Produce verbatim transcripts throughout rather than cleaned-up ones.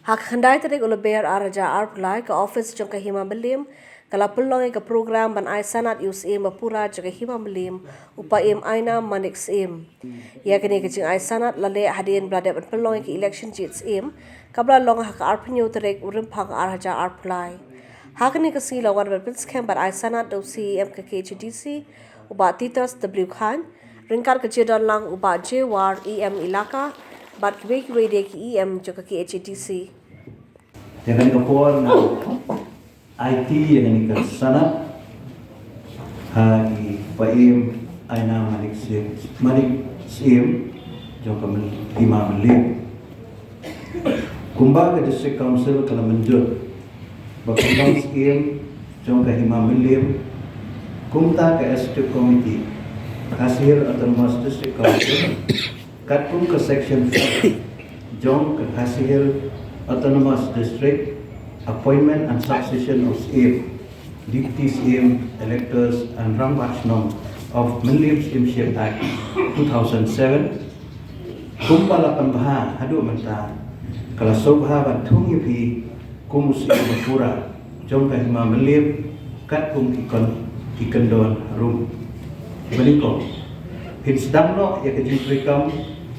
Ha ka khyndai tarik u Lber ar hajar arphew lai, ka ophis jong ka Hima Mylliem ka la pynlong ïa ka program ban ai sanad ïa u Syiem ba pura jong ka Hima Mylliem, u Paiem Ainam Manik Syiem. Ïa kane ka jingai sanad la leh hadien ba la dep ban pynlong ïa ka election jied Syiem kaba la long ha ka arphew hynñiew tarik u Rymphang ar hajar arphew lai. Ha kane ka sngi la wan ban pynskhem ban ai sanad da u C E M ka K H A D C, u Bah Titus W Chyne, ryngkat ka jingdon lang u Bah J War, E M Elaka, bad kiwei kiwei de ki E M jong ka K H A D C. Ïa kane ka por nga aiti ïa kane ka sanad ha i Paiem Ainam Manik Syiem, Manik Syiem jong ka Myn-, Hima Mylliem. Kumba ka District Council ka la mynjur ba ka Syiem jong ka Hima Mylliem, kumta ka Executive Committee Khasi Hills Autonomous District Council, katkum ka Section five jong ka Khasi Hills Autonomous District, Appointment and Succession of Syiem, Deputy Syiem, Electors and Rangbah Shnong of Mylliem Syiemship Act two thousand seven, kumba la pynbha haduh mynta, ka la sngewbha ban thung ïa phi kum u Syiem ba pura jong ka Hima Mylliem, katkum ki kon, ki kyndon harum. Ba nyngkong, phin sdang noh ïa ka jingtrei kam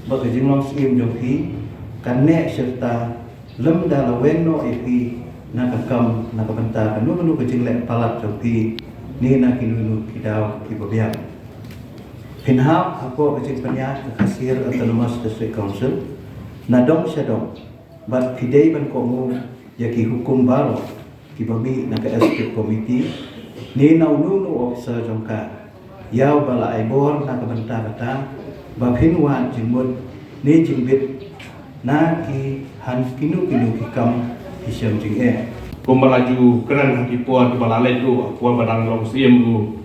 bad ka jinglong Syiem jong phi kan neh shirta, lymda la weng noh ïa phi na ka kam, na ka bynta kano kano ka jingleh palat jong phi, ne na kino kino ki daw kiba biang. Phin hap hapoh ka jingpynïaid ka Khasi Hills Autonomous District Council na dong sha dong, bad phi dei ban kohnguh ïa ki hukum baroh kiba mih na ka Executive Committee ne na uno uno u officer jong ka, ïa uba la ai bor na ka bynta kata ba phin wad jingmut ne jingbit na ki, ha kino kino ki kam ki shem jingeh. Kumba la ju kren ha ki por kiba la leit ruh, ha por ba dang long Syiem u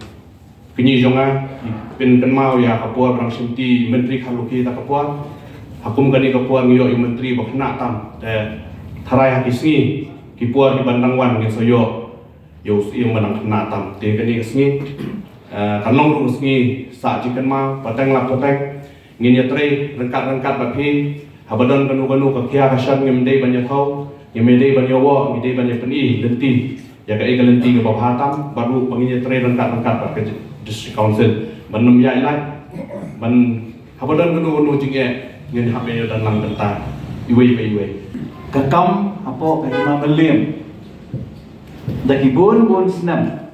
kñi jong nga, pynkynmaw ïa ka por ba dang shimti Myntri Kharlukhi ta ka por. Ha kum kane ka por ngi ïoh ïa u Myntri ba khynnah tam, te tharai ha ki sngi, ki por kiban dang wan ngin sa ïoh ïa u Syiem ba dang khynnah tam. Te kane ka sngi, eh, kan long ruh ka sngi sah jingkynmaw, pateng la pateng, ngin ïatrei ryngkat ryngkat bad phi. Haba don kano kano ka khia ka shan ngim dei ban ïathaw, ngim dei ban ïawoh, ngi dei ban ïapyni lynti ïa kaei ka lynti kaba bha tam, bad ruh ba ngin ïatrei ryngkat ryngkat bad ka District Council ban ym ïaid lait, ban haba don kano kano jingeh ngin hap ïa don lang bynta iwei pa iwei. Ka kam hapoh ka Hima Mylliem da ki bun bun snem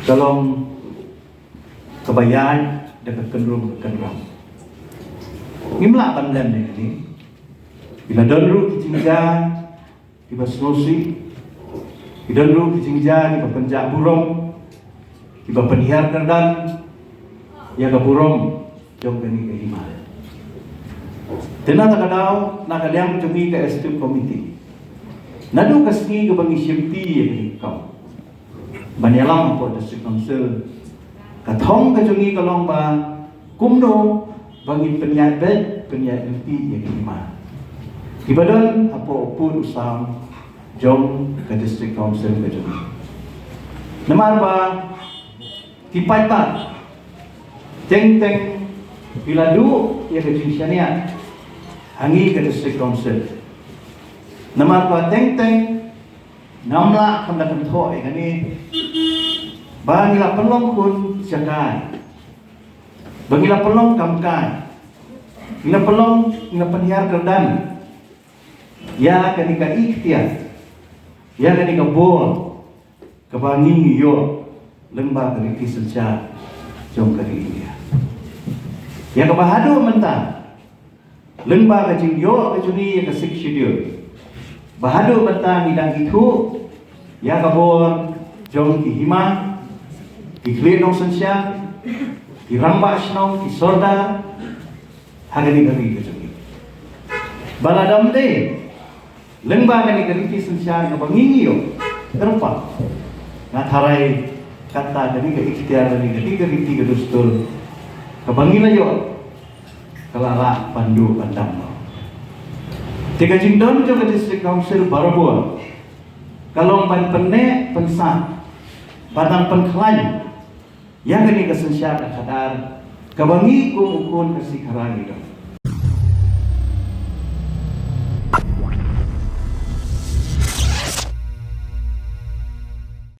ka long kaba ïaid da ka kynrum ka kynram. Ngim lah ban lem ïa kane. Ki la don ruh ki jingjia kiba sngewsih, ki don ruh ki jingjia kiba pynjah burom, kiba pynhiar kyrdan ïa ka burom jong kane ka hima. Te na kata ka daw, na ka liang jong ngi ka Executive Committee, naduh ka sngi kaba ngi shimti ïa kane ka kam ban ïalam hapoh District Council, ka thong ka jong ngi ka long ba kumno ba ngin pynïaid beit, pynïaid lynti ïa ki hima kiba don hapoh u pud u sam jong ka District Council ka jong ngi. Namar ba ki paidbah teng teng ki la duh ïa ka jingshaniah ha ngi ka District Council. Namar ba teng teng ngam lah ban da kynthoh ïa kane ba ngi la pynlong khun shakai, ba ngi la pynlong kam kai, ngi la pynlong, ngi la pynhiar kyrdan ïa kane ka iktiar, ïa kane ka bor kaba ngi ïoh lyngba ka riti synshar jong ka ri India. Ïa kaba haduh mynta, lyngba ka jingïoh ka jong ngi ïa ka Sixth Schedule, ba haduh mynta ngi dang ithuh ïa ka bor jong ki hima, ki khlieh nongsynshar, ki rangbah shnong, ki sordar ha kane ka ri ka jong ngi. Ba lada ym dei lyngba kane ka riti synshar kaba ngi ïoh kyrpang, nga tharai kata kane ka iktiar, kane ka riti ka dustur kaba ngi la ïoh ka la lah ban duh ban dam noh. Te ka jingdon jong ka District Council barabor ka long ban pynneh pynsah, ban nang pynkhlaiñ ïa kane ka synshar ka khadar kaba ngi kum u khun Khasi Khara ngi don.